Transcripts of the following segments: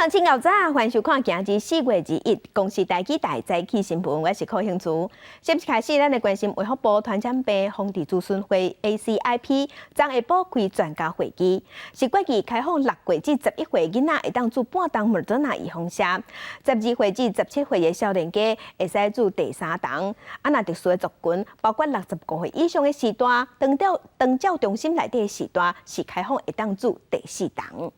鄉親牛早，歡迎收看今日4月21公視台語台早起新聞，我是柯興珠。先開始，咱來關心衛福部傳染病防治諮詢會 ACIP 昨下晡開專家會議，是決議開放6歲至11歲囡仔會當注半針莫德納預防射，12歲至17歲的少年家會使注第三針。啊，若特殊的族群，包括65歲以上的序大，長照中心內底的序大，是開放會當注第四針。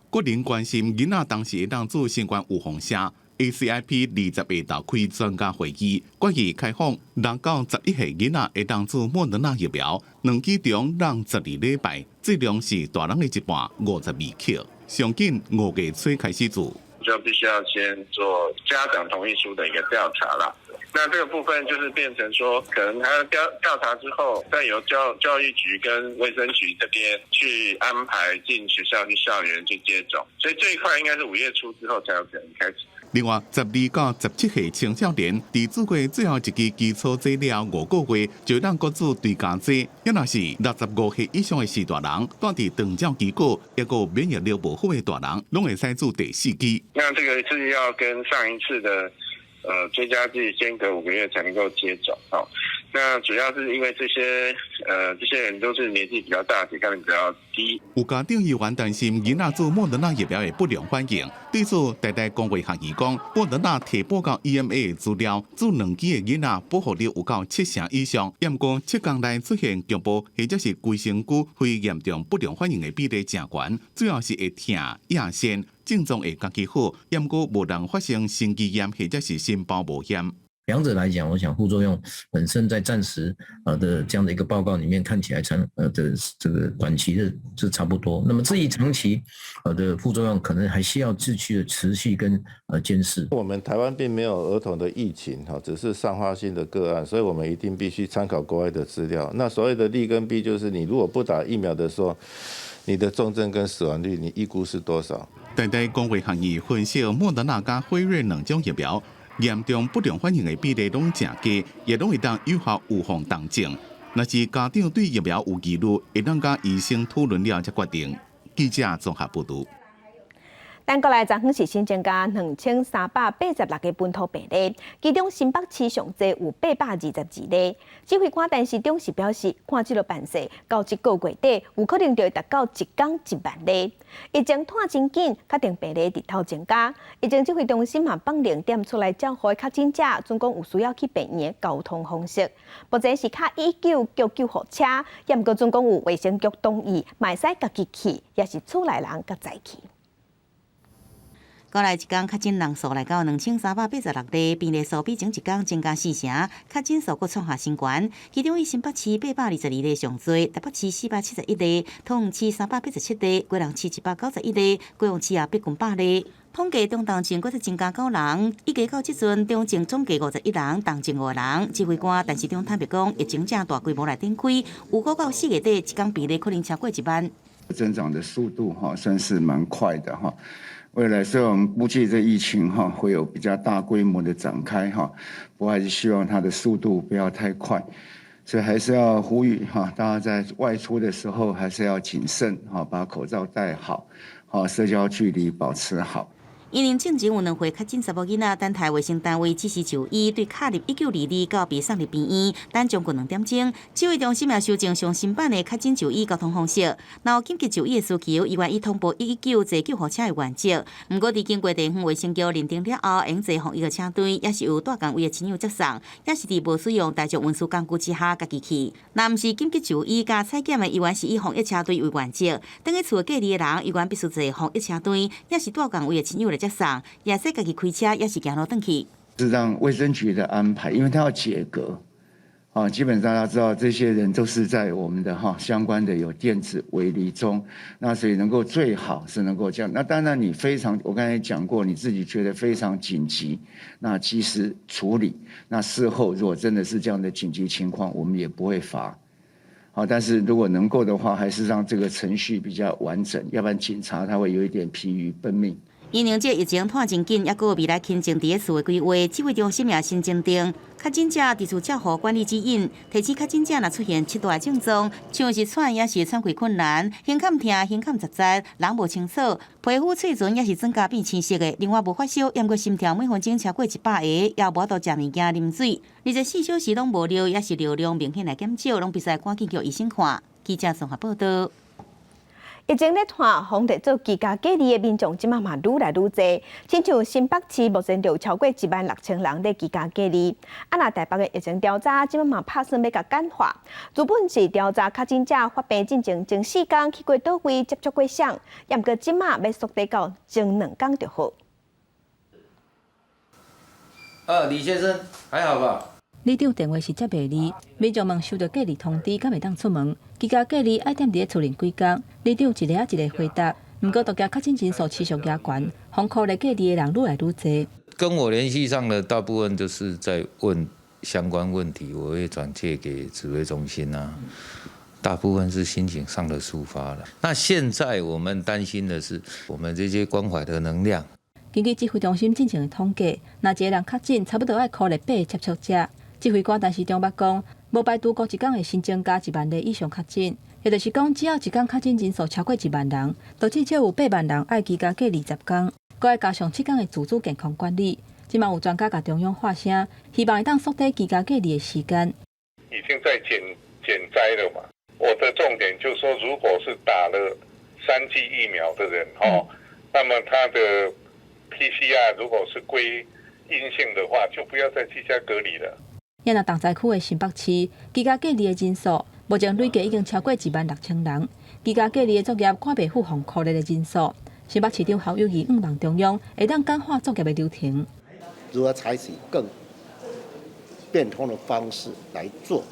國人關心囡仔當時會當注新冠預防射，ACIP 20日開專家會議，決議開放6到11歲囡仔會當注莫德納疫苗，兩劑中隔12禮拜，劑量是大人的一半，52克。上緊5月初開始注。就必須要先做家長同意書的一個調查啦。那這個部分就是變成說，可能他調查之後，再由教育局跟衛生局這邊去安排進學校去校園去接種。所以這一塊應該是5月初之後才有可能開始。另外，12到17歲青少年，佇注過最後一劑基礎劑了5個月，就當閣注追加劑。抑若是65歲以上的序大人，蹛佇長照機構，抑閣免疫力無好的大人，攏會使注第四劑。那這個是要跟上一次的追加劑間隔5個月才能夠接種。哦，那主要是因為這些人都是年紀比較大，抵抗力比較低。有家長議員擔心囡仔注莫德納疫苗的不良反應，對此台大公衛學院講，莫德納提報到 EMA 資料，注兩劑的囡仔保護力有夠七成以上，毋過7天內出現局部或者是規身軀非嚴重不良反應的比例誠懸，主要是會疼、腋腺，症狀會家己好，毋過無人發生心肌炎或者是心包膜炎。兩者來講，我想副作用本身在暫時的這樣的一個報告裡面看起來長的這個短期的是差不多。那麼至於長期的副作用，可能還需要繼續的持續跟監視。我們台灣並沒有兒童的疫情哈，只是散發性的個案，所以我們一定必須參考國外的資料。那所謂的利跟弊，就是你如果不打疫苗的時候，你的重症跟死亡率，你預估是多少？台大公衛學院分析，莫德納佮輝瑞兩種疫苗嚴重不良反應的比例攏誠低，也攏會當有效預防重症。若是家長對疫苗有疑慮，會當佮醫生討論了才決定。記者綜合報導。等過來，昨昏是新增加2386個本土病例，其中新北市上濟有822例。指揮官陳時中是表示，看這個範勢，到這個月底有可能就會達到一天1萬例。疫情拖真緊，確診病例日頭增加。疫情指揮中心嘛放零點出來照顧確診者，準講有需要去病院的交通方式。目前是較199救護車，也毋過準講有衛生局同意，嘛會使家己去，抑是厝內人共載去。過來一工確診人數來到2386例，病例數比前一工增加四成，確診數閣創下新高。其中以新北市822例上濟，台北市471例，桃園市387例，基隆市191例，高雄市也逼近100例。統計中重症閣再增加九人，預計到這陣重症總計51人，重症五人。指揮官陳時中坦白講，疫情正大規模來展開，預估到4月底，一工病例可能超過1萬。增長的速度哈，算是蠻快的哈。未來雖然我們估計這疫情哈會有比較大規模的展開哈，不過還是希望它的速度不要太快，所以還是要呼籲哈，大家在外出的時候還是要謹慎哈，把口罩戴好，好社交距離保持好。因為進前有兩歲確診查某囡仔，等待衛生單位指示就醫，對卡入1922到被送入病院，等將近2點鐘。指揮中心也修正上新版的確診就醫交通方式。若有緊急就醫的需求，醫院以通報119坐救護車的原則。毋過，佇經過地方衛生局認定了後，會坐防疫的車隊，抑是由蹛仝位的親友接送，抑是佇無使用大眾運輸工具之下，家己去。若毋是緊急就醫佮採檢的，醫院是以防疫車隊為原則。轉去厝隔離的人，醫院必須坐防疫車隊，抑是蹛仝位的親友來接送，也使家己開車，抑是行路轉去。是讓衛生局的安排，因為他要解隔，啊，基本上大家知道這些人都是在我們的哈相關的有電子圍籬中，那所以能夠最好是能夠這樣。那當然你非常，我剛才講過，你自己覺得非常緊急，那及時處理。那事後如果真的是這樣的緊急情況，我們也不會罰。好，但是如果能夠的話，還是讓這個程序比較完整，要不然警察他會有一點疲於奔命。因應這疫情拖真緊，抑閣未來輕症佇咧四月規劃，指揮中心也新增訂確診者佇厝照護管理指引，提醒確診者若出現七大症狀，像是喘抑是喘氣困難、胸坎疼、胸坎雜雜、人無清楚、皮膚喙唇抑是轉加變青色的，另外無發燒，抑閣心跳每分鐘超過100下，也無法度食物件、啉水，24小時攏無尿，抑是尿量明顯來減少，攏必須趕緊叫醫生看。記者綜合報道。疫情咧拖，予佇做居家隔離的民眾，這馬嘛愈來愈濟。親像新北市目前就有超過16,000人咧居家隔離。啊，若台北的疫情調查，這馬嘛拍算欲共簡化。原本是調查確診者發病進前前4工去過佗位，接觸過誰，抑毋過這馬欲縮短到前2工就好。啊，李先生，還好吧？里長電話是接袂離，民眾們收到隔離通知，敢會當出門？居家隔離愛踮佇咧厝裡幾工？里長一个仔一个回答。毋過，都驚確診人數持續加懸，予箍咧隔離的人愈來愈濟。跟我聯繫上的大部分就是在問相關問題，我會轉介給指揮中心啊。大部分是心情上的抒發了。那現在我們擔心的是，我們這些關懷的能量。根據指揮中心進前的統計，若一個人確診，差不多愛箍咧八个接觸者。指揮官陳時中捌講，無排除過一工會新增加1萬例以上確診，也就是講，只要一工確診人數超過1萬人，就至少有8萬人愛居家隔離10工，閣愛加上7工的自主健康管理。這馬有專家共中央發聲，希望會當縮短居家隔離的時間。已經在減災了嘛？我的重點就是說，如果是打了3劑疫苗的人，哦，那麼他的 PCR 如果是歸陰性的話，就不要再居家隔離了。也若重災區的新北市，居家隔離的人數目前累計已經超過16,000人。居家隔離的作業趕袂赴予箍咧的人數。新北市長侯友宜向望中央會當簡化作業的流程。如何採取更變通的方式來做？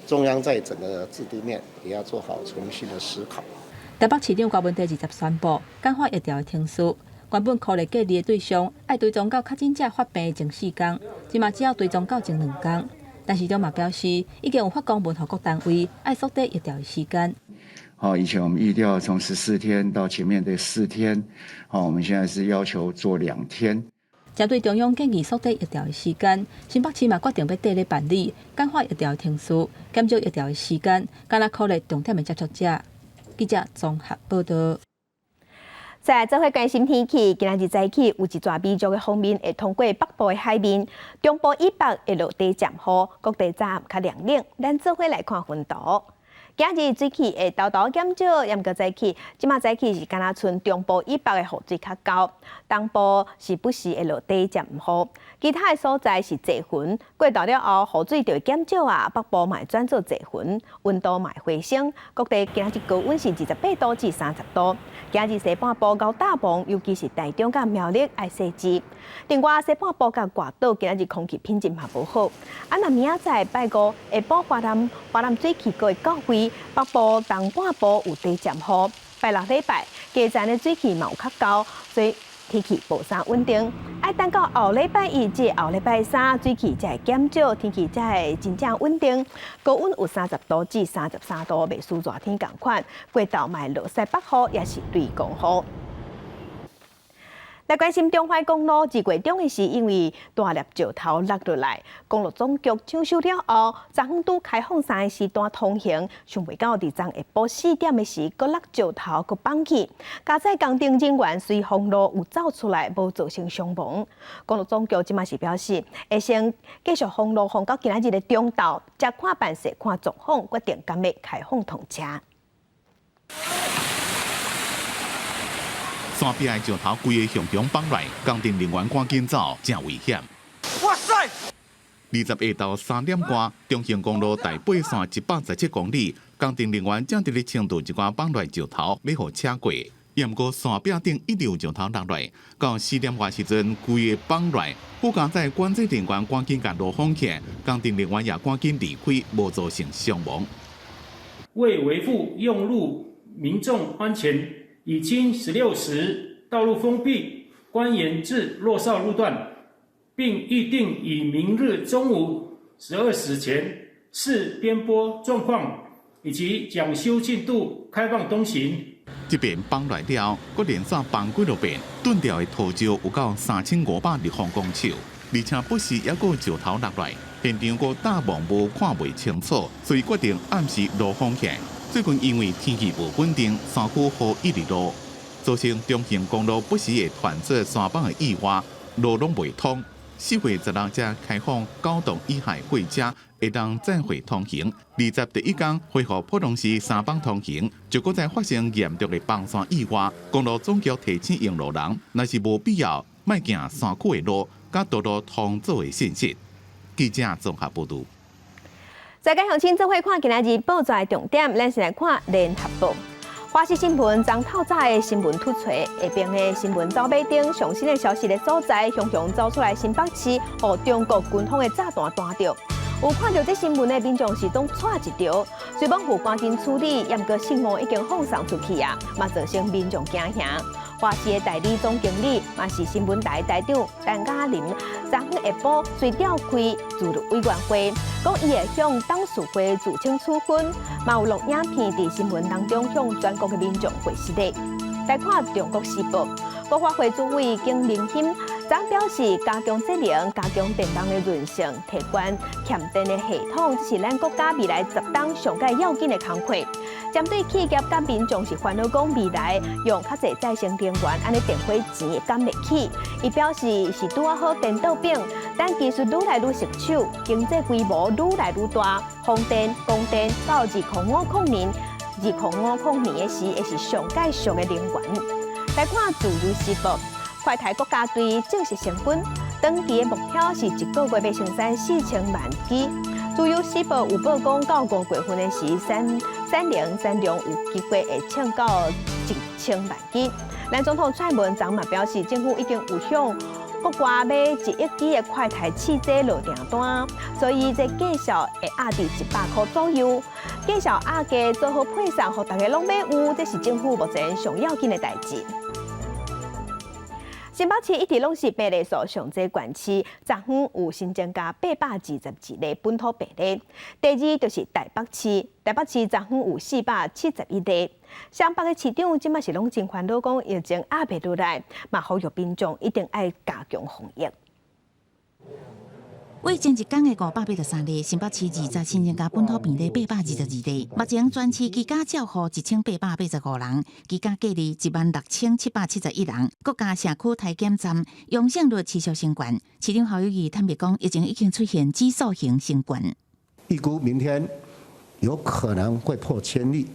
中央在整個制度面也要做好重新的思考。台北市長柯文哲20宣布簡化疫調的程序，原本箍咧隔離的對象愛追蹤到確診者發病的前4工，這馬只要追蹤到前2工。但市長嘛表示，已經有發公文予各單位，愛縮短疫調的時間。好，以前我們疫調從14天到前面的4天，好，我們現在是要求做2天。針對中央建議縮短疫調的時間，新北市嘛決定欲綴咧辦理簡化疫調的程序，減少疫調的時間，敢若考慮重點的接觸者。記者綜合報道。再來做伙關心天氣，今仔日早起有一逝微弱的鋒面會通過北部的海面，中部以北會落短暫雨，各地早暗較涼冷。咱做伙來看雲圖。今日水汽會沓沓減少，毋過早起，這馬早起是敢若賰中部以北的雨水較厚，東部是不時會落短暫雨，其他的所在是濟雲。過晝了後，雨水就會減少啊，北部嘛會轉做濟雲，溫度嘛會回升。各地今日高溫是28度至30度。今日西半部到大鵬，尤其是台中佮苗栗愛細緻。另外，西半部佮外島今日空氣品質嘛無好。啊，若明仔載拜五下晡華南水汽閣會到位，北部東半部有短暫雨。拜六禮拜加層的水汽嘛有較厚，所以天氣無啥穩定。愛等到後禮拜一至後禮拜三，水汽才會減少，天氣才會真正穩定。高溫有30度至33度，袂輸熱天仝款。過晝嘛會落西北雨，抑是雷公雨。來關心中橫公路，二月中的時，因為大粒石頭落落來，公路總局搶修了後，昨昏拄開放三个時段通行，想袂到佇昨下晡4點的時，閣落石頭閣崩去，加載工程人員隨封路有走出來，無造成傷亡。公路總局這馬是表示，會先繼續封路，封到今仔日的中晝，才看辦勢、看狀況，決定敢欲開放通車。山壁的石頭規个向中崩來，工程人員趕緊走，誠危險。哇塞！20下晝3點外，中興公路台八線117公里，工程人員正佇咧清除一寡崩來石頭，欲予車過。毋過山壁頂一直有石頭落來，到4點外時陣，規个崩來，好佳哉管制人員趕緊共路封起，工程人員也趕緊離開，無造成傷亡。為維護用路民眾安全，已經16時道路封閉，關員至洛少路段，並預定以明日中午12時前視邊坡狀況以及搶修進度開放通行。這遍崩來了，閣連續崩幾落遍，斷掉的土石有夠3500立方公尺，而且不時猶閣石頭落來，現場閣大霧無看袂清楚，所以決定暗時路封起來。最近因為天氣無穩定，山區雨一直落，造成中橫公路不時會傳出山崩的意外，路攏袂通。4月16才開放九棟以下貨車會當載貨通行。21天恢復普通時三班通行，就閣再發生嚴重的崩山意外。公路總局提醒用路人，若是無必要，莫行山區的路，佮道路通做的信息。記者綜合報導。在家鄉親做伙看今仔日報紙重點，咱先來看聯合報。華視新聞昨透早的新聞突槌，下爿的新聞走馬燈上新的消息的所在，雄雄走出來新北市，予中國軍方的炸彈彈著。有看著這新聞的民眾是攏掣一趒，雖罔府趕緊處理，毋過信號已經放送出去啊，嘛造成民眾驚嚇。華視的代理總經理，嘛是新聞台台長陳嘉玲，昨昏下晡隨召開自律委員會，講伊會向董事會自請處分，嘛有錄影片佇新聞當中向全國的民眾回釋的。來看《中國時報》，國發會主委景明鑫昨表示，加強節能、加強電網的韌性、提懸慳電的系統，這是咱國家未來10冬上蓋要緊的工課。針對企業佮民眾是煩惱講未來用較濟再生能源，按呢電費錢會減袂起。伊表示是拄仔好顛倒反，等技術愈來愈熟手，經濟規模愈來愈大，風電、光電到2050年，2050年的時，會是上蓋俗的能源。來看《自由時報》，快台國家隊正式成軍，長期的目標是一個月欲生產4000萬支。自由時報有報講，到5月份的時，產能產量有機會會衝到1000萬支。咱總統蔡英文昨嘛表示，政府已經有向國外買1億支的快台試製落訂單，所以這價數會壓佇100箍左右。價數壓低，做好配送，予大家攏買有，這是政府目前上要緊的代誌。新北市一直攏是病例數上濟縣市，昨昏有新增加822例本土病例。第二就是台北市，台北市昨昏有471例。雙北的市長這馬是攏真煩惱，講疫情壓袂落來，嘛呼籲民眾一定愛加強防疫。為前一工的583例，新北市20新增加本土病例822例。目前全市居家照護1885人，居家隔離16,771人。國家社區篩檢站陽性率持續升懸。市長侯友宜坦白講，疫情已經出現指數型升懸。預估明天有可能會破千例。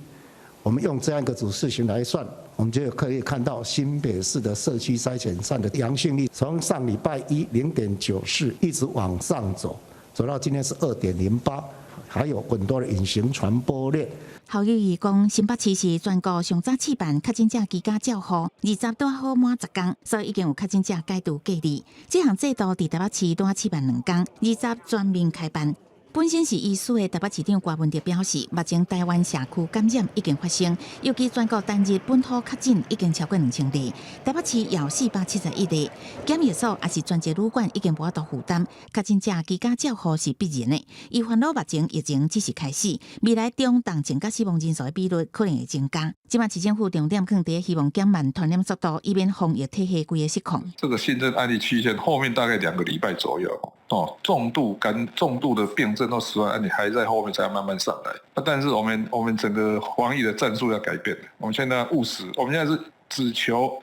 我們用這樣一個指數型來算，我們就可以看到新北市的社區篩檢站的陽性率，從上禮拜一0.94一直往上走，走到今天是2.08，還有很多的隱形傳播鏈。侯友宜講，新北市是全國上早試辦確診者居家照護，二十拄好滿10工，所以已經有確診者解除隔離。這項制度佇台北市拄仔試辦2工，二十全面開辦。本身是醫師的台北市長柯文哲表示，目前台灣社區感染已經發生，尤其全國單日本土確診已經超過2000例，台北市有471例，檢疫所抑是專責旅館已經無法度負擔，確診者居家照護是必然的。伊煩惱目前疫情只是開始，未來中重症佮死亡人數的比率可能會增加。這馬市政府重點放佇希望減慢傳染速度，以免防疫體系規个失控。這個新增案例曲線後面大概2個禮拜左右。哦，重度跟重度的病症到10萬案例還在後面才慢慢上來。那但是我們整個防疫的戰術要改變。我們現在務實，我們現在是只求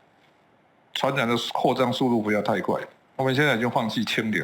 傳染的擴張速度不要太快。我們現在已經放棄清零。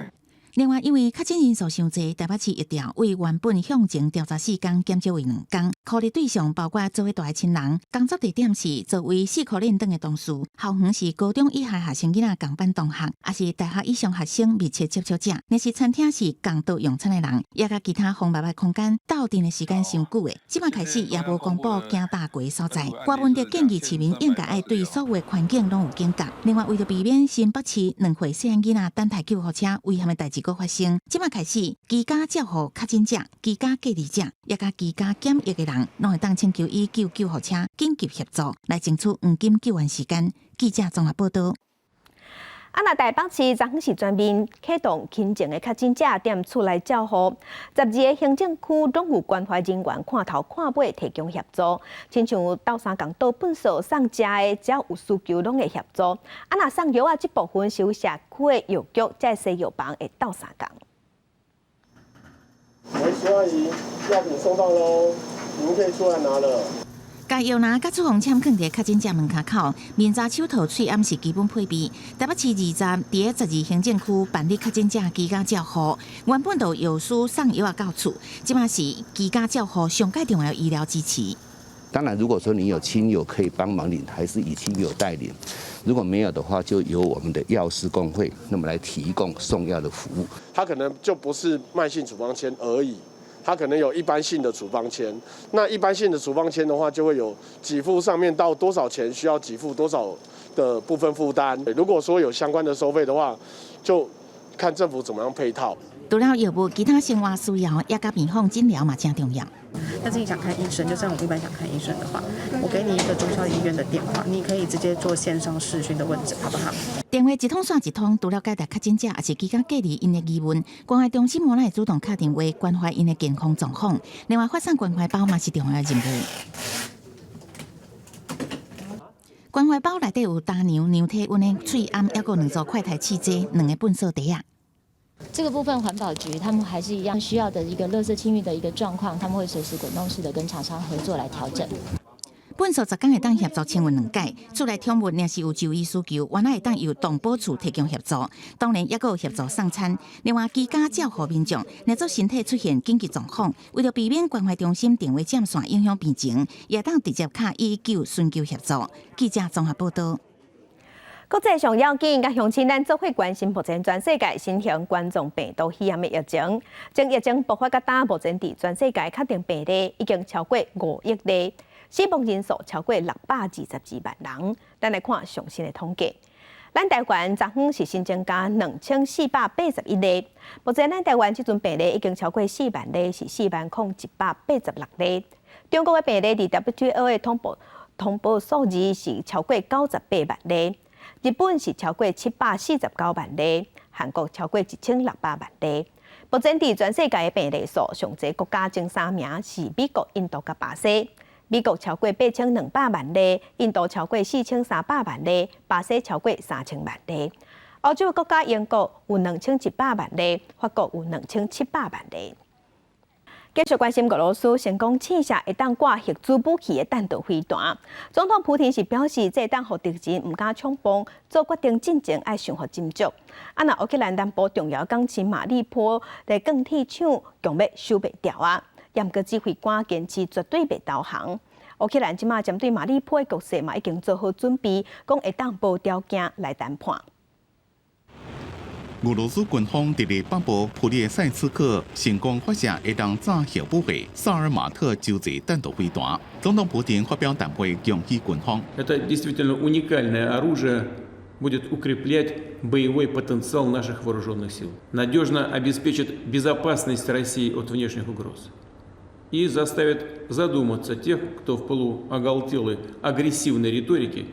另外，因為確診人數傷濟，台北市疫調為原本向前調查4工減少為2工，考慮對象包括做伙蹛的親人，工作地點是作為四箍連轉的同事，校園是高中以下學生囡仔仝班同學，抑是大學以上學生密切接觸者，若是餐廳是仝桌用餐的人，也佮其他封閉的空間鬥陣的時間傷久的，這馬開始也無公布驚大過的所在。柯文哲建議市民應該愛對所有的環境攏有警覺。另外，為著避免新北市2歲細漢囡仔等待救護車危險的代誌閣發生，這馬開始居家照護確診者、居家隔離者，也佮居家檢疫的人，攏會當請求以救救護車緊急協助來爭取黃金救援時間。記者綜合報道。啊，若台北市昨昏是全面啟動輕症的確診者踮厝內照護，12个行政區攏有關懷人員看頭看尾提供協助，親像鬥相共倒糞埽送食的，只要有需求攏會協助。啊，若送藥仔這部分是由社區的藥局這西藥房會鬥相共。喂，徐阿姨，藥品送到囉，你們可以出來拿了。共藥籃佮處方簽囥佇確診者門跤口，面罩、手套、喙罨是基本配備。台北市20佇咧12行政區辦理確診者居家照護，原本就藥師送藥仔到厝，這馬是居家照護上蓋重要醫療支持。當然，如果說你有親友可以幫忙領，還是以親友代領；如果沒有的話，就由我們的藥師公會那麼來提供送藥的服務。他可能就不是慢性處方簽而已。他可能有一般性的處方簽，那一般性的處方簽的話，就會有給付上面到多少錢需要給付多少的部分負擔。如果說有相關的收費的話，就看政府怎麼樣配套。除了藥物，其他生活需要也佮病房診療嘛誠重要。但是你想看醫生，就像我一般想看醫生的話，我給你一個中孝醫院的電話，你可以直接做線上視訊的問診，好不好？電話一通線一通，除了解答確診者，抑是居家隔離𪜶的疑問，關懷中心嘛會主動敲電話關懷𪜶的健康狀況。另外，發送關懷包嘛是重要任務。關懷包內底有打量、量體溫的喙罨，抑閣兩組快篩試劑、兩個糞埽袋仔。這個部分環保局他們還是一樣需要的一個垃圾清運的一個狀況，他們會隨時滾動式的跟廠商合作來調整。糞埽十工會當協助清運兩擺，厝內寵物若是有就醫需求，原來會當由動保處提供協助。當然，抑閣有協助送餐。另外，居家照護民眾，若做身體出現緊急狀況，為著避免關懷中心電話佔線影響病情，也當直接敲119尋求協助。記者綜合報道。國際上要緊，佮鄉親咱做伙關心目前全世界新型冠狀病毒肺炎的疫情。從疫情爆發到今，目前佇全世界確定病例已經超過5億例，死亡人數超過622萬人。咱來看上新的統計，咱台灣昨昏是新增加2481例，目前咱台灣這陣病例已經超過4萬例，是4萬零186例。中國的病例佇 WHO 的通報數字是超過98萬例。日本是超過749萬例，韓國超過1600萬例。目前佇全世界的病例數，上濟國家前三名是美國、印度佮巴西。美國超過8200萬例，印度超過4300萬例，巴西超過3000萬例。歐洲國家英國有2100萬例，法國有2700萬例。繼續關心俄羅斯成功試射會當掛核子武器的彈道飛彈。總統普廷是表示，這會當予敵人毋敢衝鋒，做決定進前愛想予斟酌。啊，若烏克蘭南部重要港市馬里波的鋼鐵廠強欲守袂牢啊，毋過指揮官堅持絕對袂投降。烏克蘭這馬針對馬里波的局勢嘛已經做好準備，講會當無條件來談判。俄羅斯軍方佇咧北部普列塞茨克成功發射會當載核武的薩爾馬特洲際彈道飛彈。總統普丁發表談話，恭喜軍方。 Это действительно уникальное оружие будет укреплять боевой потенциал наших вооруженных сил, надежно обеспечит безопасность России от внешних угроз и заставит задуматься тех, кто в пылу оголтелой агрессивной риторики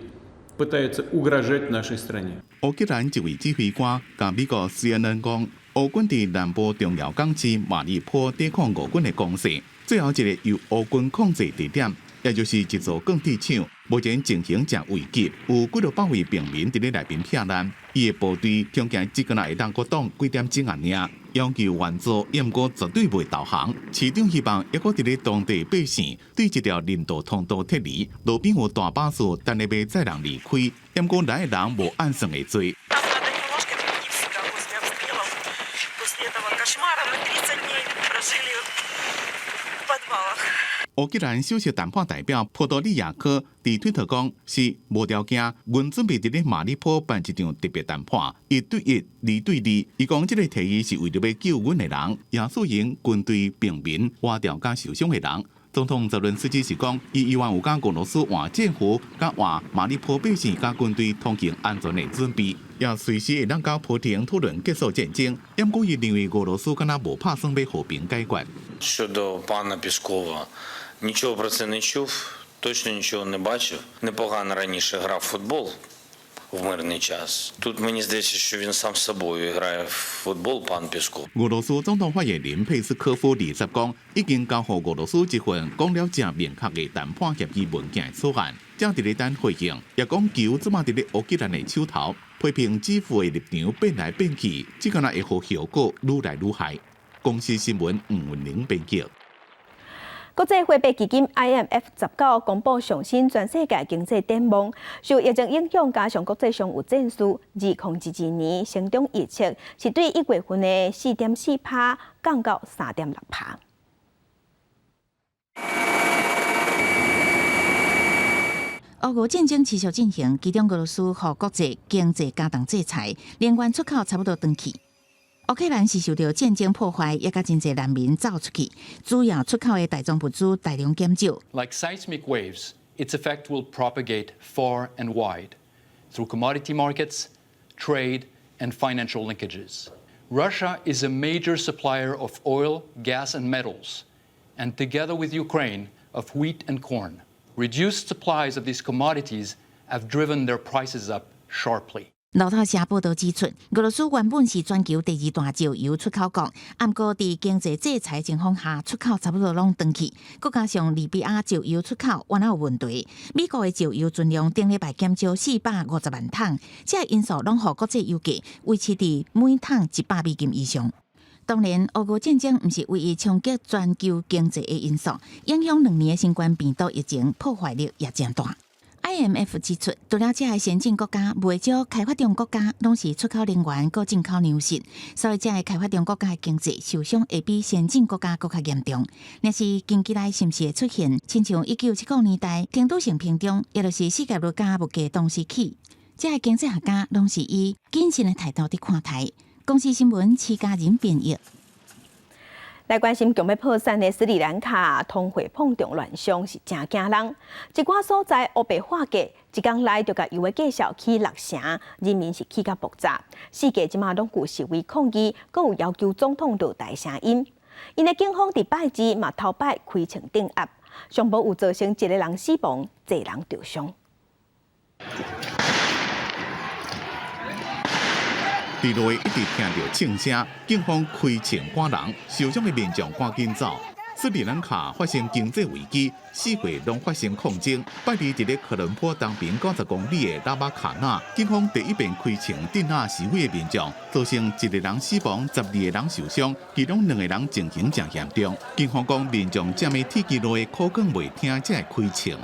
пытается угрожать нашей стране。烏克蘭一位指揮官共美國 CNN 講，烏軍佇南部重要港市馬里波抵抗俄軍的攻勢，最後一个由烏軍控制地點，也就是一座鋼鐵廠，目前情形誠危急，有幾若百位平民佇咧內面避難。伊的部隊恐驚只敢若會當閣擋幾點鐘爾，要求援助，毋過絕對袂投降。市長希望抑閣佇咧當地百姓對這條人道通道撤離，路邊有大巴士等咧欲載人離開，毋過來的人無按算的濟。烏克蘭首席談判代表波多利亞科佇推特講，是無條件，阮準備佇咧馬里波辦一場特別談判，一對一、二對二。伊講這个提議是為著欲救阮的人，也輸贏軍隊、平民、活著佮受傷的人。總統澤倫斯基是講，伊猶原有共俄羅斯換戰俘、佮換馬里波百姓佮軍隊通行安全的準備，也隨時會當佮普丁討論結束戰爭。毋過伊認為俄羅斯敢若無拍算欲和平解決。 Щодо пана Пєскова, нічого про це не чув, точно нічого не бачив. Непогано раніше грав в футбол. у мирний час. Тут мені здається, що він сам з собою грає в футбол, пан Пєсков. 俄羅斯總統發言人佩斯科夫二十講，已經交予俄羅斯一份講了誠明確的談判協議文件草案，正佇咧等回應。也講球這馬佇咧烏克蘭的手頭，批評基輔的立場變來變去，這敢若會予後果愈來愈害。公視新聞吳文玲編輯。國際貨幣基金 IMF 19公布上新全世界經濟展望，受疫情影響，加上國際上有戰事，2022年成長預測是對1月份的4.4趴降到3.6趴。俄烏戰爭持續進行，其中俄羅斯予國際經濟加重制裁，能源出口差不多斷去。烏克蘭是受著戰爭破壞，也佮真濟難民走出去，主要出口的大宗物資大量減少。 Like seismic waves, its effect will propagate far and wide through commodity markets, trade, and financial linkages. Russia is a major supplier of oil, gas, and metals, and together with Ukraine, of wheat and corn. Reduced supplies of these commodities have driven their prices up sharply. 路透社報導指出，俄羅斯原本是全球第二大石油出口國，毋過佇經濟制裁情況下，出口差不多攏斷去。閣加上利比亞石油出口原來有問題，美國的石油存量頂禮拜減少450萬桶，這个因素攏予國際油價維持佇每桶100美金以上。當然，俄烏戰爭毋是唯一衝擊全球經濟的因素，影響2年的新冠病毒疫情破壞力也誠大。IMF 指出，除了這个先進國家，袂少開發中國家攏是出口能源、閣進口糧食，所以這个開發中國家的經濟受傷會比先進國家閣較嚴重。若是近期內是毋是會出現，親像1970年代停滯性膨脹，也就是世界物價物價同時起，這个經濟學家攏是以謹慎的態度佇看待。公視新聞，徐家仁編譯。來關心強欲破產的斯里蘭卡通貨膨脹亂象是誠驚人，一寡所在烏白畫價，一工內就共油的價數起六成，人民是氣甲爆炸。四界這馬攏有示威抗議，閣有要求總統落台聲音。𪜶的警方佇拜二嘛頭擺開槍鎮壓，上無有造成一個人死亡，濟人著傷。佇路一直聽著槍聲，警方開槍趕人，受傷的民眾趕緊走。斯里蘭卡發生經濟危機，四月攏發生抗爭。拜二佇咧科倫坡東邊90公里的拉巴卡納，警方第一遍開槍鎮壓示威的民眾，造成一個人死亡，12個人受傷，其中兩個人情形誠嚴重。警方講民眾踮咧鐵支路的苦摃袂聽，才會開槍。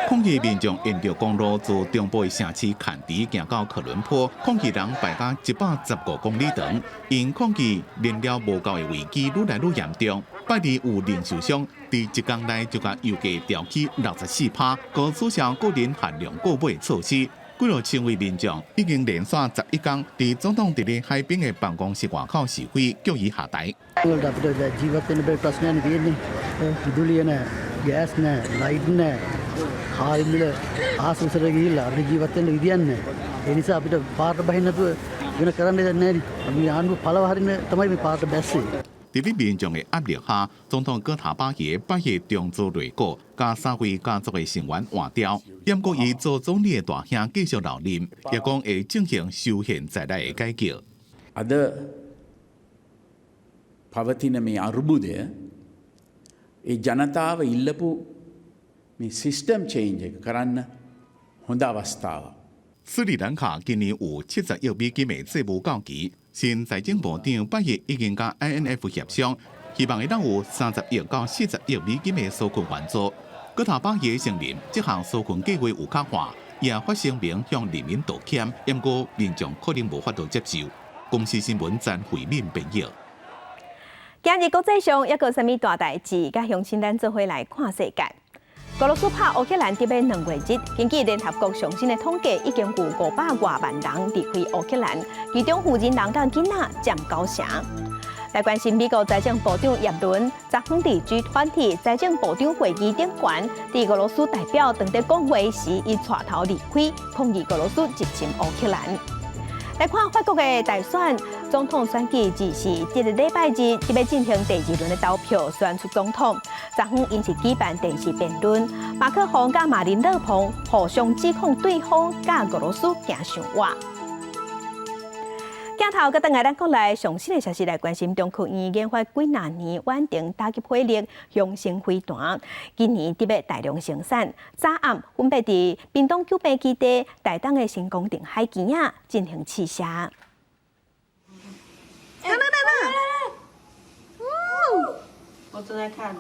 抗議民眾沿著公路自中部的城市坎迪行到科倫坡，抗議人排甲115公里長，𪜶抗議燃料無夠的危機愈來愈嚴重。拜二有零售商佇一工內就共油價調起64趴，閣取消個人限量購買措施。幾若千位民眾已經連續11工佇總統佇咧海邊的辦公室外口示威，叫伊下台。 හාල් මිල ආස උසට ගිහිල්ලා අපිට ජීවත් වෙන්න විදියක් නැහැ. ඒ නිසා අපිට පාරට බහින්න නැතුව වෙන කරන්න දෙයක් නැහැ නේ. අපි ආණ්ඩුව පලවා හරින්න තමයි මේ පාරට බැස්සේ. 佇咧民眾的壓力下，總統戈塔巴耶八月重組內閣，共三位家族的成員換掉。毋過伊做總理的大兄繼續留任，也講會進行修憲在內的改革。 අද පවතින මේ අර්බුදය ඒ ජනතාව ඉල්ලපු මේ සිස්ටම් චේන්ජ් එක කරන්න හොඳ අවස්ථාවක්. 斯里蘭卡今年有70億美金的債務到期，新財政部長8月已經佮 IMF 協商，希望會當有30億到40億美金的紓困援助。戈塔巴耶承認這項紓困計劃有較壞，也發聲明向人民道歉，毋過民眾可能無法度接受。公視新聞詹慧敏編譯。今日國際上猶閣有啥物大代誌？佮鄉親咱做伙來看世界。俄羅斯拍烏克蘭得欲2個月，根據聯合國上新的統計，已經有500外萬人離開烏克蘭，其中婦人、人佮囡仔佔九成。來關心美國財政部長葉倫，昨昏佇 G20 財政部長會議頂懸，佇俄羅斯代表當佇講話時，伊帶頭離開，抗議俄羅斯入侵烏克蘭。來看法國的大選，總統選舉就是這个禮拜日，欲進行第二輪的投票，選出總統。昨昏𪜶是舉辦電視辯論，馬克宏佮馬林勒龐互相指控對方佮俄羅斯行傷倚。鏡頭閣轉來咱國內上新的消息來關心，中科院研發幾若年遠程打擊火力雄昇飛彈，今年得欲大量生產，昨暗分別佇屏東九苯基地、台東的成功鎮海墘仔進行試射。來來來來，我正在看。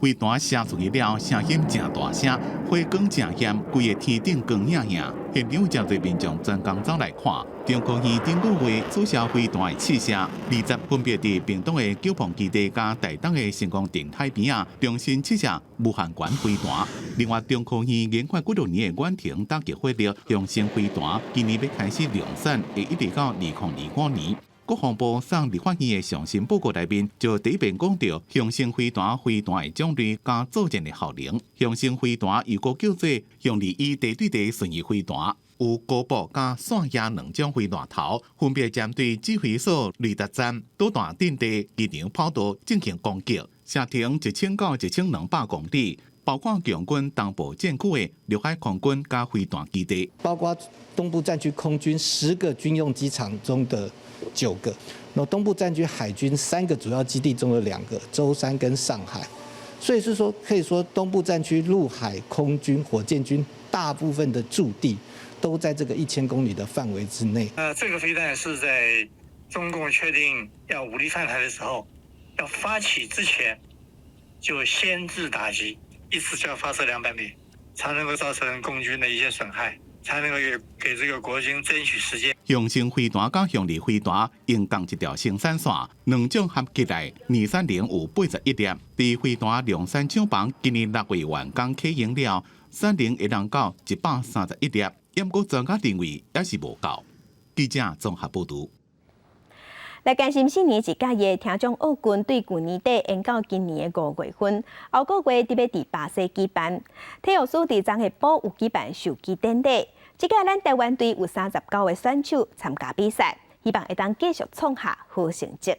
飛彈射出去了，聲音誠大聲，火光誠豔，規個天頂光影影。現場誠濟民眾專工走來看。中科院頂個月取消飛彈的試射，20分別佇屏東的九苯基地佮台東的成功鎮海邊仔，重新試射無限環飛彈。另外，中科院研發幾多年的遠程打擊火力雄昇飛彈，今年欲開始量產，會一直到2025年。國防部送立法院的上新報告內面，就第一遍講著雄昇飛彈飛彈的種類佮作戰的效能。雄昇飛彈又閣叫做雄二一地對地巡弋飛彈，有高步佮線壓兩種飛彈頭，分別針對指揮所、雷達站、導彈陣地、機場跑道進行攻擊，射程1000到1200公里，包括共軍東部戰區的陸海空軍佮飛彈基地，包括東部戰區空軍10個軍用機場中的9個，那東部戰區海軍三個主要基地中的2個，舟山跟上海，所以是說可以說東部戰區陸海空軍火箭軍大部分的駐地都在這個1000公里的範圍之內。這個飛彈是在中共確定要武力犯台的時候，要發起之前就先制打擊，一次就要發射200枚，才能夠造成共軍的一些損害，才能夠給這個國軍爭取時間。雄昇飛彈佮雄二飛彈用仝一條生產線，兩種合起來年產能有81粒。佇飛彈量產廠房今年6月完工啟用了，產能會當到131粒。毋過專家認為猶是無夠。記者綜合報導。來關心四年一屆的聽障奧運，對舊年底延到今年的5月份，後個月得欲佇巴西舉辦。體育署佇昨下晡有舉辦授旗典禮。這屆咱台灣隊有39個選手參加比賽，希望會當繼續創下好成績。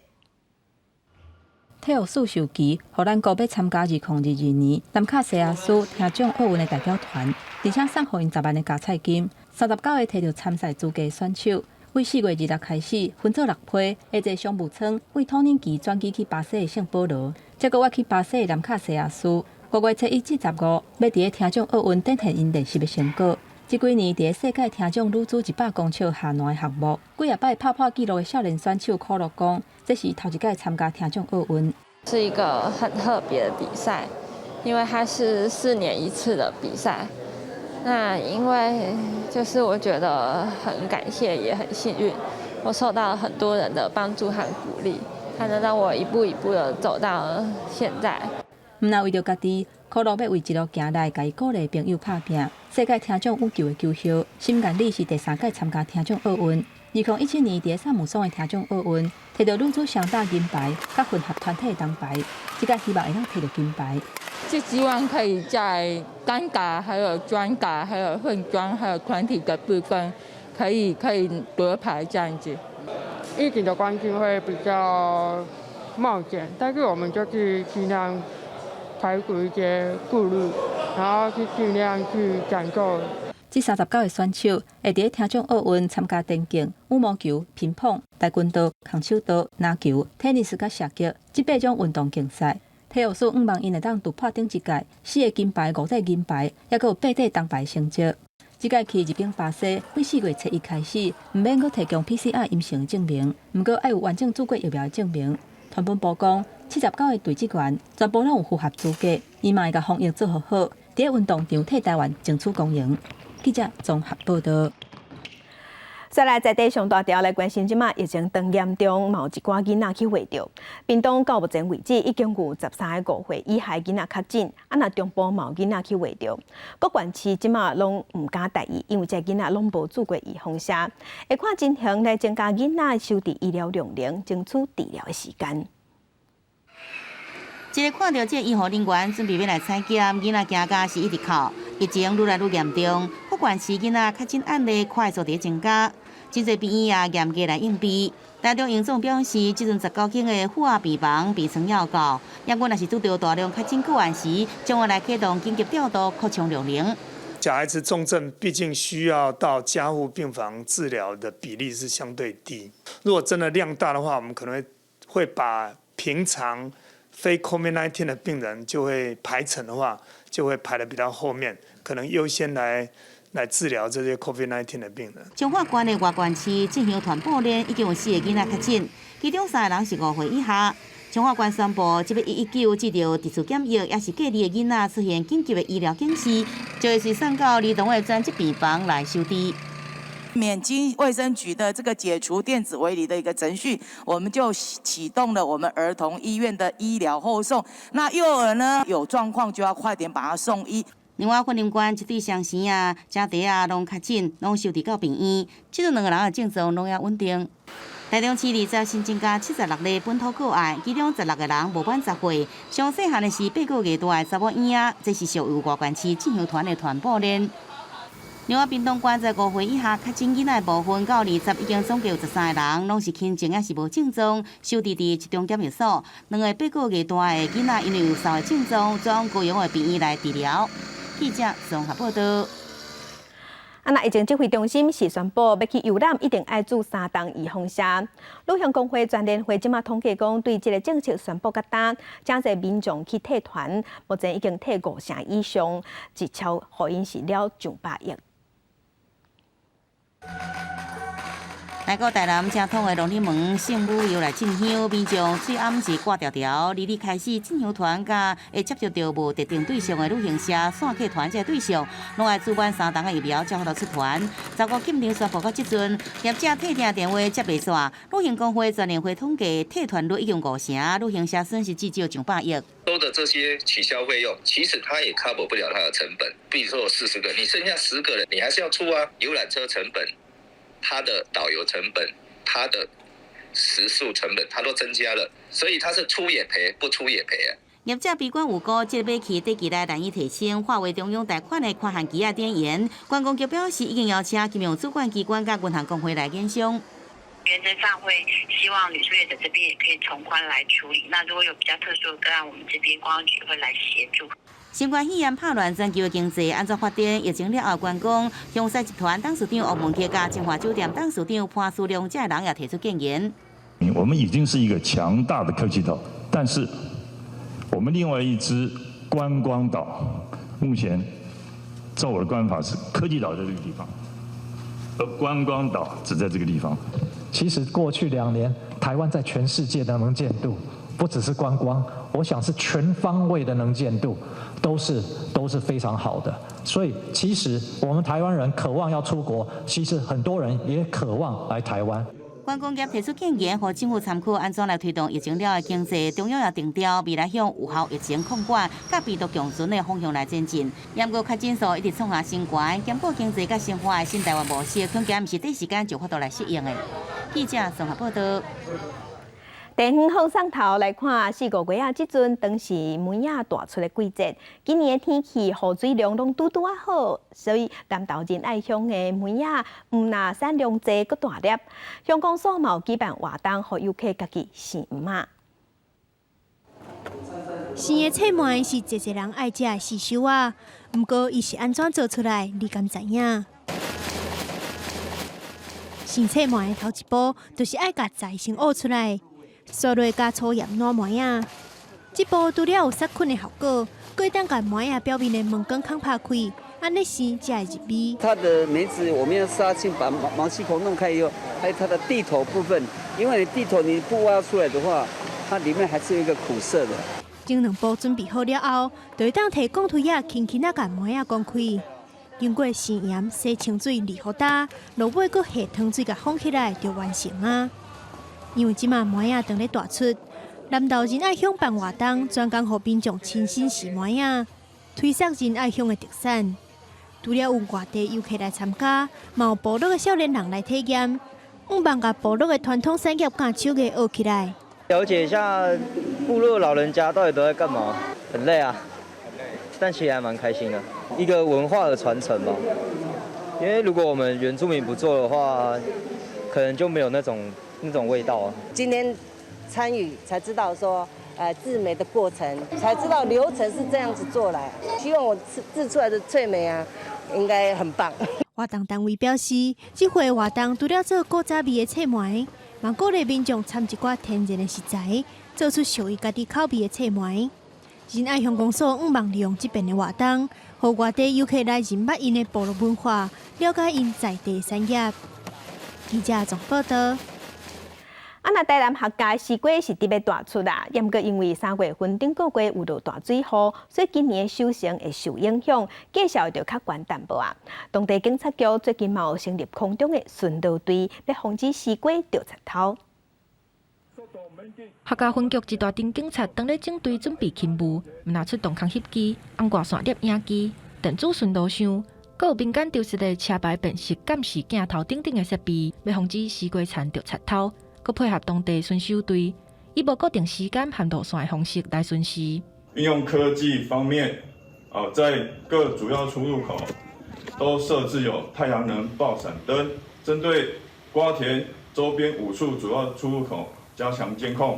體育署授旗，予咱國欲參加2022年南卡西亞斯聽障奧運的代表團，而且送予𪜶10萬的加菜金。39個提著參賽資格選手，對4月26開始分做六批，會坐商務艙，對土耳其轉機去巴西的聖保羅，再閣倚去巴西的南卡西亞斯。5月初一至15，欲佇咧聽障奧運展現𪜶練習的成果。這幾年佇咧世界聽障女子100公尺下欄的項目，幾若擺拍破紀錄的少年選手可樂講，這是頭一擺參加聽障奧運，是一個很特別的比賽，因為它是4年一次的比賽。那因為就是我覺得很感謝，也很幸運，我受到了很多人的幫助和鼓勵，才能讓我一步一步的走到現在。毋但為著家己，可樂欲為一路行來共伊鼓勵朋友拍拚。世界聽障羽球的球后沈願理是第三屆參加聽障奧運。2017年佇咧薩姆松的聽障奧運，摕著女子雙打銀牌，佮混合團體銅牌。這屆希望會當摕著金牌。就希望可以在單打、還有雙打、還有混雙、還有團體的部分，可以奪牌這樣子。疫情的關係會比較冒險，但是我們就是盡量排除一些顧慮，然後去盡量去感受。這39個選手會佇咧聽障奧運參加田徑、羽毛球、乒乓、跆拳道、空手道、籃球、テニス佮射擊這八種運動競賽。體育署向望𪜶會當突破頂一屆四個金牌、五塊銀牌，猶閣有八塊銅牌成績。這屆去日本巴西，對4月初一開始，毋免閣提供 PCR 陰性證明，毋過愛有完整注過疫苗的證明。傳聞部講，79個隊職員全部攏有符合資格，伊嘛會共防疫做好好，佇咧運動場替台灣爭取光榮。記者綜合報導。再來在地上大條來關心，這馬疫情當嚴重，嘛有一寡囡仔去患著。屏東到目前為止已經有13個5歲以下囡仔確診，啊若中部嘛有囡仔去患著。各縣市這馬攏毋敢大意，因為這囡仔攏無注過預防射。會看情形來增加囡仔收治醫療量能，爭取治療的時間。一个看著這个醫護人員準備欲來採檢，囡仔驚甲是一直哭。疫情愈來愈嚴重，各縣市囡仔確診案例快速佇增加，真濟病院也嚴格來應備。台中榮總表示，這陣19間的負壓病房病床猶夠，不過若是拄著大量確診個案時，將會來啟動緊急調度擴充量能。小孩子重症畢竟需要到加護病房治療的比例是相對低。如果真的量大的話，我們可能會把平常非 COVID-19 的病人就會排程的話，就會排得比較後面，可能優先來治療這些 COVID-19 的病人。彰化縣的外縣市進行團報咧，已經有四个囡仔確診，其中三个人是5歲以下。彰化縣宣布，這個119接著特殊檢疫，抑是隔離的囡仔出現緊急的醫療警示，就會隨送到兒童的專責病房來收治。免經衛生局的這個解除電子圍籬的一個程序，我們就啟動了我們兒童醫院的醫療後送。那幼兒呢，有狀況就要快點把他送醫。另外，雲林縣一對雙生仔、姐弟仔攏確診，攏收治到病院，這陣兩个人的症狀攏猶穩定。台中市20新增加76例本土個案，其中16個人無滿10歲。上細漢的是8個月大的查某嬰仔，這是屬於外縣市進行團的傳播鏈。另外，屏東縣在5歲以下確診囡仔的部分，到20已經總計有13個人，攏是輕症抑是無症狀，收治佇集中檢疫所。兩個8個月大的囡仔因為有三個症狀，轉往高雄的病院來治療。記者綜合報道。啊，那疫情指揮中心是宣布，欲去遊覽一定愛注三針預防射。旅行公會全聯會這馬統計講，對這个政策宣布到今，誠濟民眾去退團，目前已經退五成以上，一超予𪜶是了上百億。來到台南正統的農曆門聖母又來進香，民眾喙罨是掛條條。二日開始，進香團佮會接觸著無特定對象的旅行社、散客團這個對象，攏愛注滿三針的疫苗，才予得出團。15禁令宣布到這陣，業者退訂電話接袂煞。旅行公會全聯會統計，退團率已經五成，旅行社損失至少上百億。收的這些取消費用，其實他也 cover 不了他的成本。比如說有40個，你剩下10個人，你還是要出啊，遊覽車成本。他的導遊成本、他的食宿成本，他都增加了，所以他是出也賠，不出也賠啊。業者悲觀有估，這個買氣短期內難以提升，化為中央貸款的寬限期仔展延。觀光局表示，已經邀請金融主管機關佮銀行公會來研商。原則上會希望旅宿業者這邊也可以從寬來處理。那如果有比較特殊的個案，我們這邊觀光局會來協助。新冠肺炎拍亂全球的經濟，按怎發展？疫情了後，觀光雄獅集團董事長王文杰佮晶華酒店董事長潘思良這个人也提出建言。我們已經是一個強大的科技島，但是我們另外一支觀光島，目前照我的觀法是科技島在這個地方，而觀光島只在這個地方。其實過去2年，台灣在全世界的能見度，不只是觀光，我想是全方位的能見度，都是非常好的。所以其實我們台灣人渴望要出國，其實很多人也渴望來台灣。觀光業提出建言，予政府參考按怎來推動疫情了的經濟。中央也定調未來向有效疫情控管、佮病毒共存的方向來前進。不過確診數一直創下新高，兼顧經濟佮生活的新台灣模式，恐驚毋是短時間就有法度來適應的。記者綜合報道。地方放送頭來看，四五月仔這陣，當是梅仔大出的季節。今年的天氣雨水量攏拄拄仔好，所以南投仁愛鄉的梅仔毋但產量濟，閣大粒。鄉公所嘛有舉辦活動，予遊客家己試梅仔。生的刺梅是濟濟人愛食的時蔬仔，毋過伊是按怎做出來，你敢知影？生刺梅的頭一步，就是愛共籽先挖出來。刷落加粗鹽滷梅仔，這步除了有殺菌的效果，閣會當共梅仔表面的毛管孔拍開，按呢生才會入味。它的梅子我們要殺菌，把毛細孔弄開以後，還有它的蒂頭部分，因為你蒂頭你不挖出來的話，它裡面還是有一個苦澀的。前兩步準備好了後，就會當提鋼錘仔輕輕仔共梅仔剪開，經過生鹽、洗清水、二雨焦，落尾閣下糖水共封起來，就完成啊。因為這馬梅仔當咧大出，南投仁愛鄉辦活動，專工予民眾親身試梅仔，推廣仁愛鄉的特產。除了有外地遊客來參加，嘛有部落的少年人來體驗，向望共部落的傳統產業佮手藝學起來。了解一下部落老人家到底都在幹嘛？很累啊，但其實還蠻開心的，一個文化的傳承吧。因為如果我們原住民不做的話，可能就沒有那種。那種味道。今天參與才知道說，製梅的過程，才知道流程是這樣子做來。希望我製出來的脆梅啊，應該很棒。活動單位表示，這回活動除了做古早味的脆糜，嘛鼓勵民眾摻一寡天然的食材，做出屬於家己口味的脆糜。仁愛鄉公所向望利用這遍的活動，予外地遊客來認捌𪜶的部落文化，了解𪜶在地產業。記者綜報導。啊，若台南客家絲瓜是特別大出啦，毋過因為三月份頂個月有落大水雨，所以今年的收成會受影響，價數就較懸淡薄仔。當地警察局最近嘛有成立空中的巡邏隊，欲防止絲瓜著賊偷。客家分局一大陣警察當咧整隊準備勤務，毋但出動空翕機、紅外線攝影機、電子巡邏箱，閣有民間丟失的車牌辨識監視鏡頭等等的設備，欲防止絲瓜田著賊偷。閣配合當地巡守隊，以無固定時間和路線的方式來巡視。運用科技方面，在各主要出入口都設置有太陽能爆閃燈，針對瓜田周邊五處主要出入口加強監控。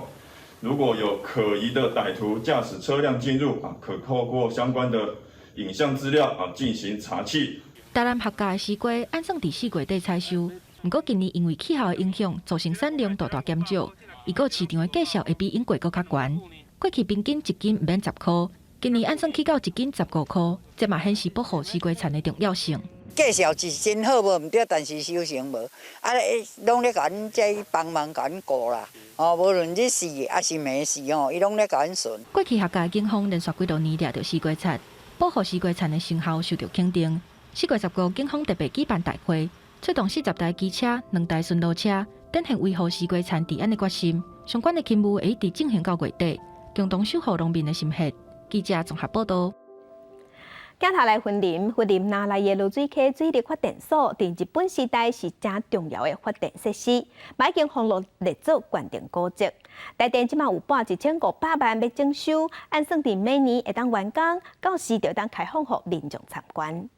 如果有可疑的歹徒駕駛車輛進入，可透過相關的影像資料進行查緝。台南客家的絲瓜按算佇4月底採收。毋過今年因為氣候的影響，造成產量大大減少，預估市場的價數會比往過閣較懸。過去平均一斤毋免10箍，今年按算起到一斤15箍，這嘛顯示保護絲瓜田的重要性。價數是真好無毋對，但是收成無，啊，攏咧共阮這幫忙共阮顧啦。哦，無論日時抑是暝時吼，伊攏咧共阮巡。過去客家警方連續幾多年掠著絲瓜賊，保護絲瓜田的成效受著肯定。4月15，警方特別舉辦大會。出動40台機車、2台巡邏車，展現維護絲瓜田治安的決心。相關的勤務會一直進行到月底，共同守護農民的心血。記者綜合報導。鏡頭來雲林，雲林那麗的濁水溪水力發電所，佇日本時代是誠重要的發電設施，嘛已經予人列做縣定古蹟。台電這馬有撥1500萬欲整修，按算佇明年會當完工，到時就當開放予民眾參觀。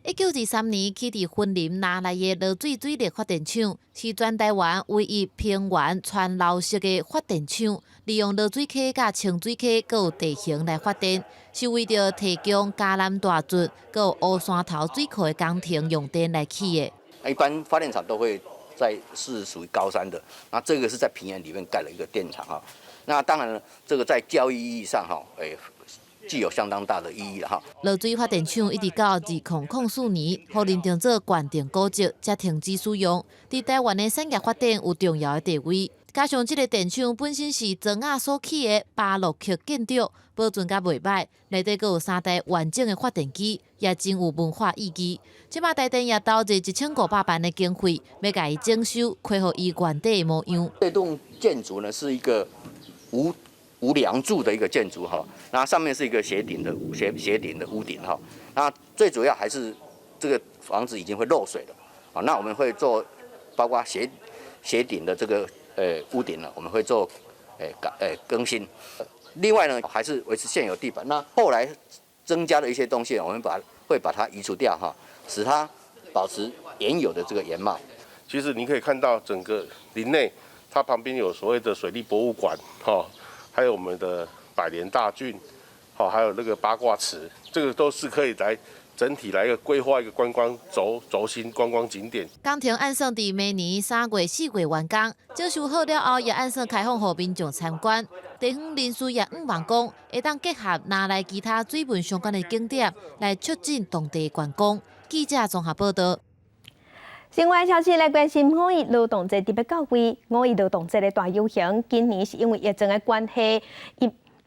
1923年起佇雲林那麗的濁水水力發電廠，是全台灣唯一平原川流式的發電廠，利用濁水溪佮清水溪閣有地形來發電，是為著提供嘉南大圳閣有烏山頭水庫的工程用電來起的。一般發電廠都會在是屬於高山的，那這個是在平原裡面蓋了一個電廠哈。那當然了，這個在教育意義上哈，具有相當大的意義啦！哈。濁水發電廠一直到2004年，予認定做縣定古蹟，才停止使用。佇台灣的產業發展有重要的地位。加上這个電廠本身是莊仔所起的巴洛克建築，保存甲袂䆀，內底閣有三台完整的發電機，也真有文化意義。這馬台電也投入1500萬的經費，欲共伊整修，恢復伊原底的模樣。這棟建築呢，是一個無梁柱的一個建築哈，那上面是一個斜頂的屋頂哈，那最主要還是這個房子已經會漏水了，啊，那我們會做包括斜頂的這個屋頂呢，我們會做改更新。另外呢，還是維持現有地板。那後來增加的一些東西，我們會把它移除掉哈，使它保持原有的這個原貌。其實你可以看到整個林內，它旁邊有所謂的水利博物館哈。還有我們的百年大圳，好，還有那個八卦池，這個都是可以來整體來一個規劃一個觀光軸心觀光景點。工程按算佇明年3月、4月完工，整修好了後，也按算開放予民眾參觀。地方人士也向望講，會當結合那麗其他水文相關的景點，來促進當地觀光。記者綜合報導。新聞消息來關心五一勞動節特別到位，五一勞動節的大遊行，今年是因為疫情的關係，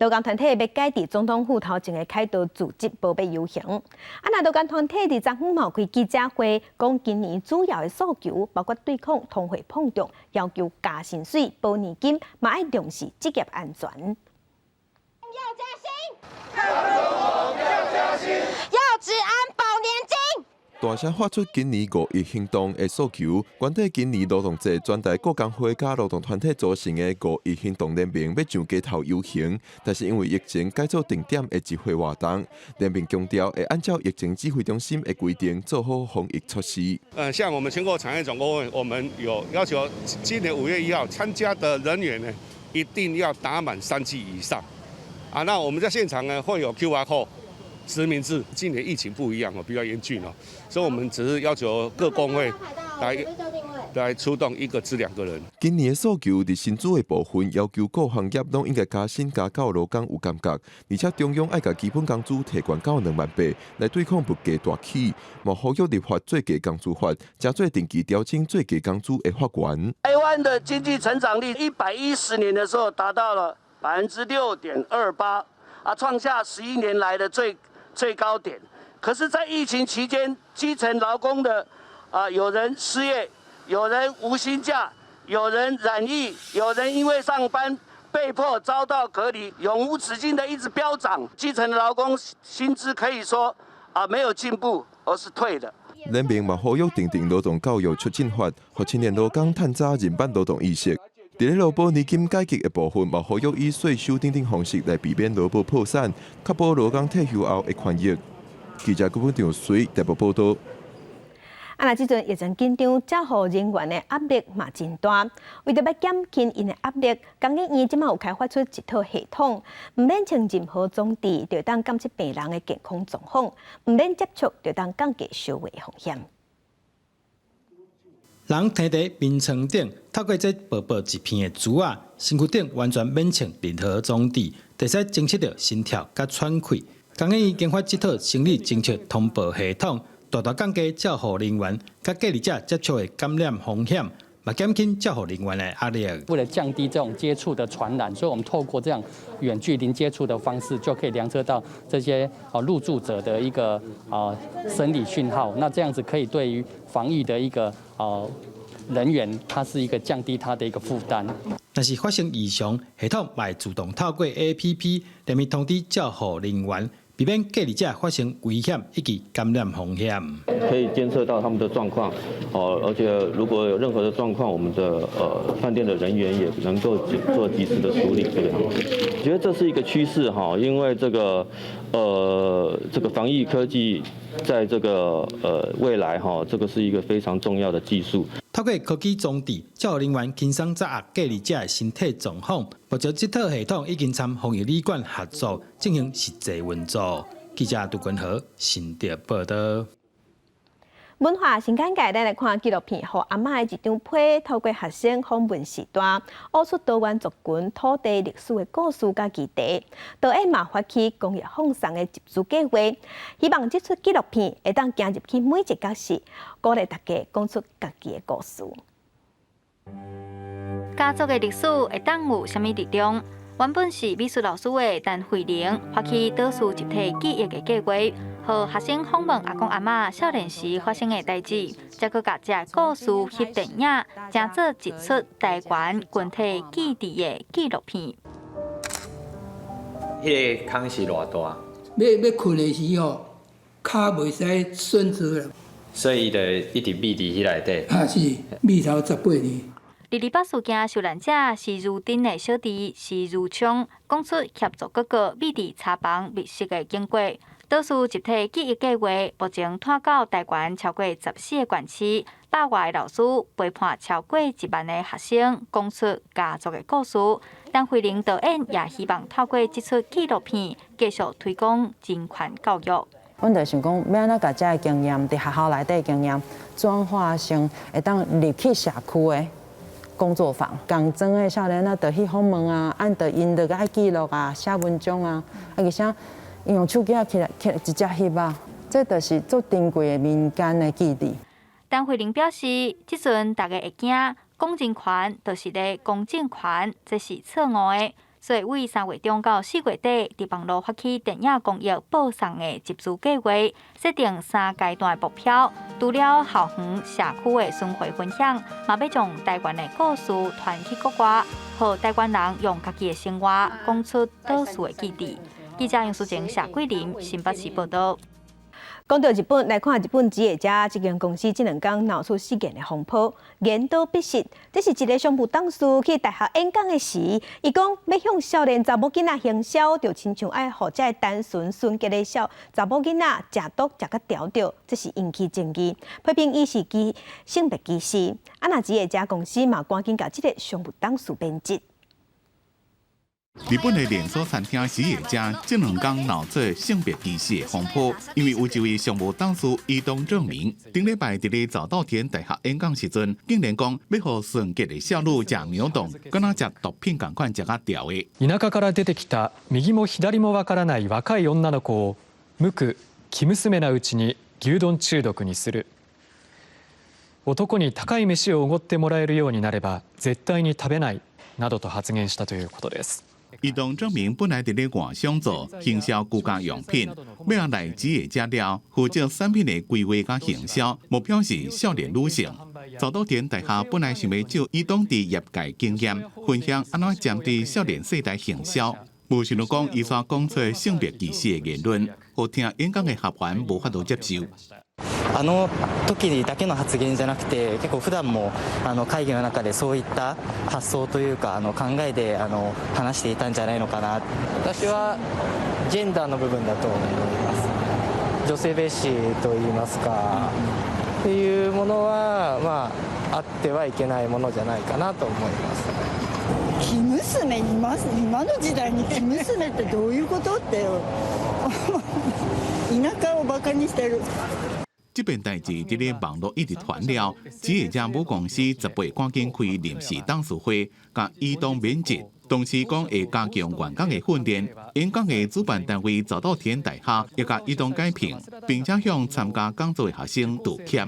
勞工團體欲改佇總統府頭前的凱道組織無欲遊行。啊，若勞工團體佇昨昏嘛有開記者會，講今年主要的訴求包括對抗通貨膨脹，要求加薪水、保年金，嘛愛重視職業安全。要加薪，要加薪，要職安保年金。大聲發出今年五一行動的訴求。原底今年勞動節，全台各工會佮勞動團體組成的五一行動聯盟欲上街頭遊行，但是因為疫情改做定點的集會活動。聯盟強調會按照疫情指揮中心的規定做好防疫措施。像我們全國產業總工會，我們有要求，今年5月1號參加的人員呢，一定要打滿三劑以上。啊，那我們在現場呢會有 QR code。實名制，今年疫情不一樣哦，比較嚴峻哦，所以我們只是要求各工會來出動一個至兩個人。今年的訴求佇薪資的部分，要求各行業攏應該加薪加到勞工有感覺，而且中央愛共基本工資提懸到2萬8，來對抗物價大起。嘛呼籲立法最低工資法，加做定期調整最低工資的法源。台灣的經濟成長率110年的時候達到了6.28%，啊，創下11年來的最高點。可是，在疫情期間，基層勞工的啊，有人失業，有人無薪假，有人染疫，有人因為上班被迫遭到隔離，永無止境的一直飆漲。基層的勞工薪資可以說啊，沒有進步，而是退的。聯盟嘛呼籲訂定勞動教育促進法，予青年勞工探查認捌勞動意識。佇咧勞保年金改革的部分，嘛呼籲以稅收等等方式來避免勞保破產，確保勞工退休後的權益。記者郭本長隨台北報道。啊，若這陣疫情緊張，照護人員的壓力嘛真大。為著欲減輕𪜶的壓力，工研院這馬有開發出一套系統，毋免穿任何裝置，就會當監測病人的健康狀況，毋免接觸，就會當降低相會的風險。人佇佇眠床頂，透過這薄薄一片的紙仔，身軀頂完全免穿任何裝置，會使偵測著心跳佮喘氣。工研院研發這套生理偵測通報系統，大大降低照護人員佮隔離者接觸的感染風險，嘛減輕照護人員的壓力。為了降低這種接觸的傳染，所以我們透過這樣遠距離接觸的方式，就可以量測到這些入住者的一個生理訊號。那這樣子可以對於防疫的一個人員，它是一個降低他的一個負擔。若是發生異常，系統嘛會自動透過 APP 連面通知照護人員，避免隔離者發生危險以及感染風險。可以監測到他們的狀況，哦，而且如果有任何的狀況，我們的飯店的人員也能夠做及時的處理。這個樣子，覺得這是一個趨勢哈，因為這個防疫科技在這個未來哈，這個是一個非常重要的技術。透過科技裝置，照護人員輕鬆掌握隔離者的身體狀況。目前這套系統已經參防疫旅館合作進行實際運作。記者杜君和新竹報道。文化新簡介，咱來看紀錄片，予阿嬤的一張批，透過學生訪問時段，挖出多元族群土地歷史的故事佮議題。導演嘛發起公益放送的集資計劃，希望這齣紀錄片會當行入去每一個角色，鼓勵大家講出家己的故事。家族的歷史會當有啥物力量？原本是美術老師的陳慧玲發起導師集體記憶的計劃，予學生訪問阿公阿嬤少年時發生的代誌，再閣共這故事翕電影，成做一齣台灣群體記憶的紀錄片。彼个空是偌大？欲睏的時吼，跤袂使伸直啦。所以伊就一直覕佇彼內底。啊是，覕頭18年。二二八事件受難者施如珍的小弟施如聰講出協助哥哥覕佇柴房覓食的經過。導師集體記憶計劃目前拓到台灣超過14個縣市，百外個老師陪伴超過1萬個學生，講出家族的故事。陳慧玲導演也希望透過這齣紀錄片，繼續推廣人權教育。阮就想講，欲按怎共這个經驗，佇學校內底經驗轉化成會當入去社區的工作坊，仝裝的少年仔就去訪問啊，按著𪜶就愛記錄啊，寫文章啊，啊而且用手機仔起來起來直接翕啊，這就是足珍貴的民間的記憶。陳慧玲表示，這陣大家會驚講人權，就是咧講政權，這是錯誤的。所以，為3月中到4月底，佇網路發起電影公益播送的集資計劃，設定三階段的目標。除了校園、社區的巡迴分享，嘛欲將台灣的故事傳去國外，予台灣人用家己的生活講出島嶼的記憶。記者楊淑靜、謝桂林，新北市報道。講到日本，來看日本吉野家這間公司這兩工鬧出失言的風波，言多必失。這是一个商務董事去大學演講的時，伊講欲向少年查某囡仔行銷，就親像愛予這个單純純潔的小查某囡仔食毒食甲著著，這是引起爭議，批評伊是歧性別歧視。啊，若吉野家公司嘛，趕緊共這个商務董事免職。日本的連鎖餐廳吉野家這兩工鬧出性別歧視的風波，因為有一位商務董事伊東正明，頂禮拜佇咧早稻田大學演講時陣，竟然講欲予純潔的少女食牛丼，敢若食毒品仝款食甲著的。田舎から出てきた右も左もわからない若い女の子を無垢生娘なうちに牛丼中毒にする。男に高い飯をおごってもらえるようになれば絶対に食べないなどと発言したということです。伊東正明本來佇咧外商做行銷居家用品，欲來吉野家了，負責產品的規劃佮行銷，目標是少年女性。早稻田大學本來想欲借伊東佇業界經驗，分享按怎針對少年世代行銷，無想到講伊煞講出性別歧視的言論，予聽演講的學員無法度接受。あの時だけの発言じゃなくて、結構普段も会議の中でそういった発想というか考えで話していたんじゃないのかな。私はジェンダーの部分だと思います。女性蔑視といいますかっていうものはまああってはいけないものじゃないかなと思います。生娘います。今の時代に生娘ってどういうことって田舎をバカにしてる。這件代誌佇咧網路一直傳了，吉野家母公司18趕緊開臨時董事會，共伊東免職，同時講會加強員工的訓練。演講的主辦單位早稻田大學也共伊東解聘，並且向參加講座的學生道歉。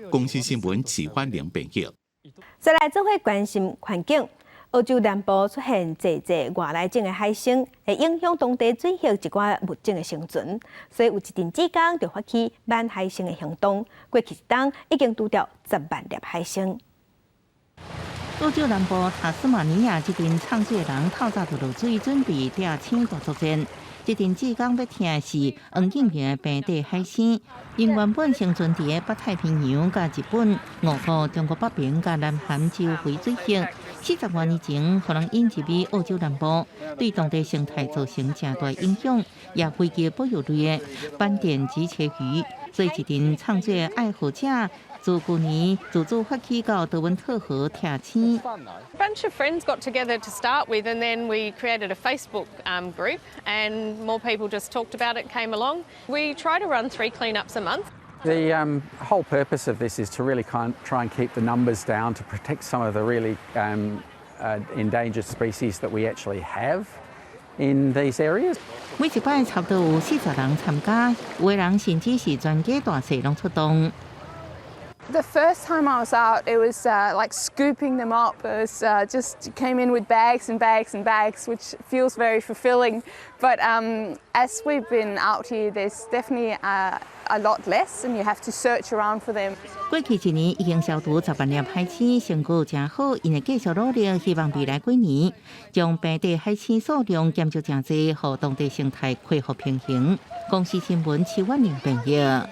公視新聞齊歡玲編譯。再來做伙關心環境。澳洲南部出現濟濟外來種的海星，會影響當地水域一寡物種的生存，所以有一陣志工就發起挽海星的行動。過去一冬已經拄著10萬粒海星。澳洲南部塔斯馬尼亞這陣藏水的人透早就落水準備掠星大作戰。這陣志工欲掠的是黃金型的平底海星，𪜶原本生存佇北太平洋、佮日本、俄國、中國北邊佮南韓周圍水域。40多年前，予人引入去澳洲南部，對當地生態造成誠大影響，也危及保育類的斑點棘鰭魚。所以，一陣藏水的愛好者自舊年自主發起到德文特河掠星。 A bunch of friends got together to start with, and then we created a Facebook group, and more people just talked about it, came along. We try to run three cleanups a month. The whole purpose of this is to really kind of try and keep the numbers down to protect some of the really endangered species that we actually have in these areas. 每一擺差不多有40人參加，有的人甚至是全家大細攏出動。 The first time I was out, it was like scooping them up. It was just came in with bags and bags and bags, which feels very fulfilling. But as we've been out here, there's definitely a lot less, and you have to search around for them. 過去一年已經消除10萬粒海星，成果誠好，𪜶會繼續努力，希望未來幾年將平底海星數量減少誠濟，予當地生態恢復平衡。公視新聞徐婉玲編譯。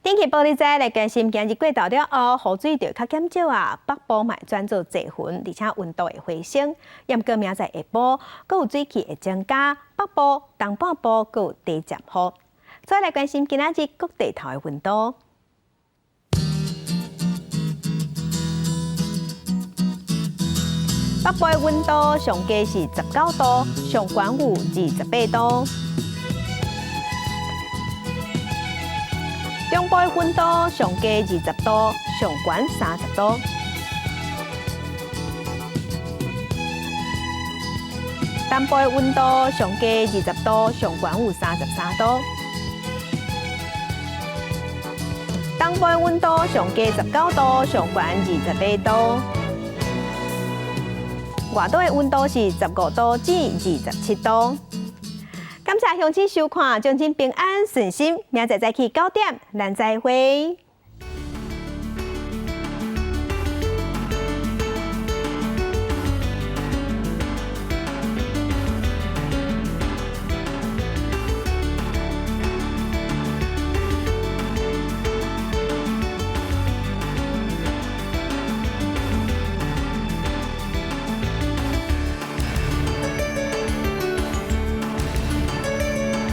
天氣報你知來關心，今日過晝了後，雨水就較減少啊。北部嘛轉做濟雲，而且溫度會回升。毋過明仔載下晡，閣有水汽會增加，北部、東半部閣有短暫雨。再來關心今仔日各地頭的溫度。北部的溫度上低是19度，上懸有28度。中部的溫度上低20度，上懸30度。南部的溫度上低20度，上懸有33度。東部的溫度上低19度，上懸28度。外島的溫度是15度至27度。感謝鄉親收看，祝恁平安順心。明仔載早起9點，咱再會。